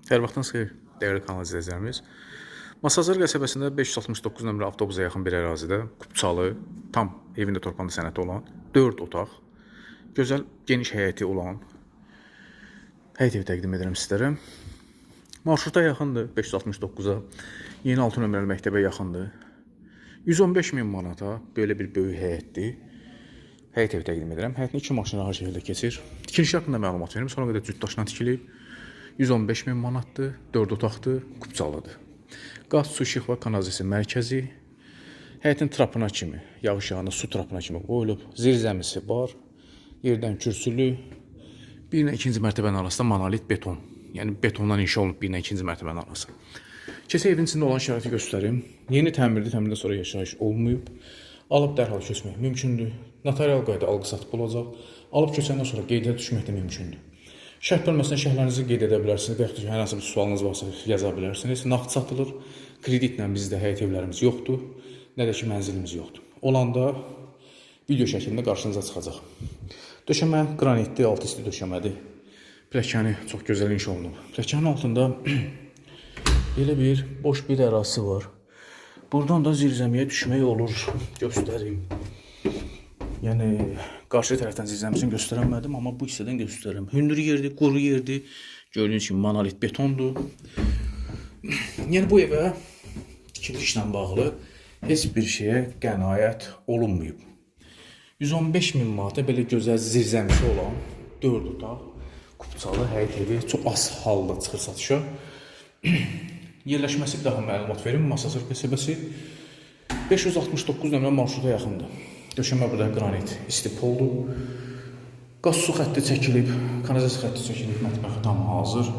Hər vaxtınız xeyir, dəyərli kanal izləyicilərimiz. Masazır qəsəbəsində 569 nömrə avtobusa yaxın bir ərazidə kupçalı, tam evində torpağında sənəti olan 4 otaq, gözəl geniş həyəti olan həyət evi təqdim edirəm sizlərə. Marşruta yaxındır 569-a, yeni 6 nömrəli məktəbə yaxındır. 115 min manata belə bir böyük həyətdir. Həyət evi təqdim edirəm. Həyətin iki maşın rahat şəkildə keçir. Tikilişi haqqında məlumat verim. Sonra qədər cüt daşla tikilib. 115 min manatdır, 4 otaqdır, kupçalıdır. Qaz, su, işıq və kanalizasiya mərkəzi. Həyətin trapına kimi, yağış yağanda su trapına kimi qoyulub. Zirzəmisi var. Yerdən kürsülü. Bir ilə ikinci mərtəbənin arasında monolit beton. Yəni betondan inşa olunub bir ilə ikinci mərtəbənin arası. Keçək evin içində olan şəraiti göstərim. Yeni təmirli, təmirdən sonra yaşayış olmayıb. Alıb dərhal köçmək mümkündür. Notarial qayda alqı-satqı olacaq. Alıb köçəndən sonra qeydiyyata düşmək də mümkündür. Şərh bölməsinə şərhlərinizi qeyd edə bilərsiniz və yaxud da ki, hər hansı bir sualınız varsa yaza bilərsiniz. Nağd satılır. Kreditlə bizdə həyət evlərimiz yoxdur, nə də ki mənzilimiz yoxdur. Olanda video şəklində qarşınıza çıxacaq. Döşəmə qranitli, alt üstü döşəmədir. Pilləkəni çox gözəl inşa olunub. Pilləkənin altında belə bir boş bir ərazisi var. Buradan da zirzəmiyə düşmək olur. Göstərim. Yəni qarşı tərəfdən zirzəmisini göstərəmədim, amma bu hissədən göstərirəm. Hündür yerdir, quru yerdir. Gördüyünüz kimi monolit betondur. Yəni bu evə tikilişlə bağlı heç bir şeyə qənaət olunmayıb. 115 min manata belə gözəl zirzəmisi olan 4 otaq kupçalı həyət evi çox az halda çıxır satışa. Yerləşməsi bir daha məlumat verim. Masazır qəsəbəsi 569 nömrə marşruta yaxındır. Döşəmə burada qranit, isti poldur. Qaz su xətti çəkilib, kanalizasiya xətti çəkilib, mətbəxi tam hazır.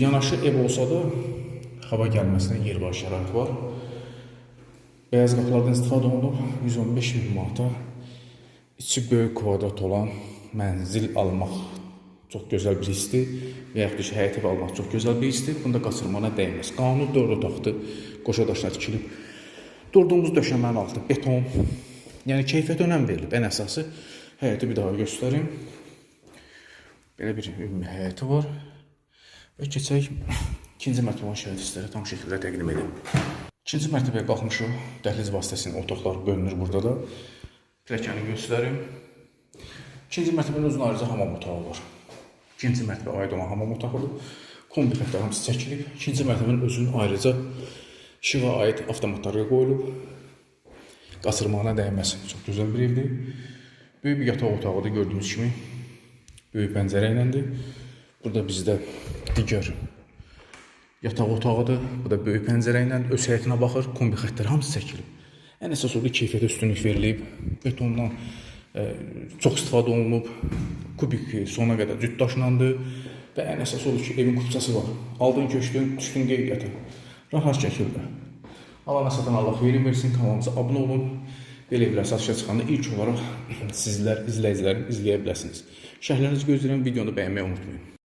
Yanaşı ev olsa da hava gəlməsinə yer var, şərait var. Bəyaz qapılardan istifadə olunub. 115 min manata içi böyük kvadrat olan mənzil almaq çox gözəl bir hissdir. Və yaxud da ki, həyət evi almaq çox gözəl bir hissdir. Bunu da qaçırmana dəyməz. Qanuni 4 otaqdır. Qoşa daşla tikilib. Durduğumuz döşəmənin altı beton. Yəni keyfiyyətə önəm verilib. Ən əsası həyəti bir daha göstərim. Belə bir ümumi həyəti var. Və keçək ikinci mərtəbə olan şəraiti sizlərə tam şəkildə təqdim edim. İkinci mərtəbəyə qalxmışıq. Dəhliz vasitəsilə otaqlar bölünür burada da. Pilləkəni göstərim. İkinci mərtəbənin özünün ayrıca hamam otağı var. İkinci mərtəbə aid olan hamam otağıdır. Kombi xəttləri hamısı çəkilib. İkinci mərtəbənin özünün ayrıca işığa aid avtomatları qoyulub. Qaçırmağına dəyməz. Çox gözəl bir evdir. Böyük bir yataq otağıdır gördüyünüz kimi. Böyük pəncərə iləndir. Burada bizdə digər yataq otağıdır. Bu da böyük pəncərə ilə öz həyətinə baxır. Kombi xəttləri hamısı çəkilib. Ən əsas odur keyfiyyətə üstünlük verilib. Betondan çox istifadə olunub. Kubik sona qədər cüt daşlandı və ən əsas odur ki, evin kupçası var. Aldın, köçdün, düşdün qeydiyyata. Rahat şəkildə. Alana satan Allah xeyir versin. Kanalımıza abunə olun. Belə evlər satışa çıxanda ilk olaraq sizlər izləyicilərim izləyə biləsiniz. Şərhlərinizi gözləyirəm. Videonu bəyənməyi unutmayın.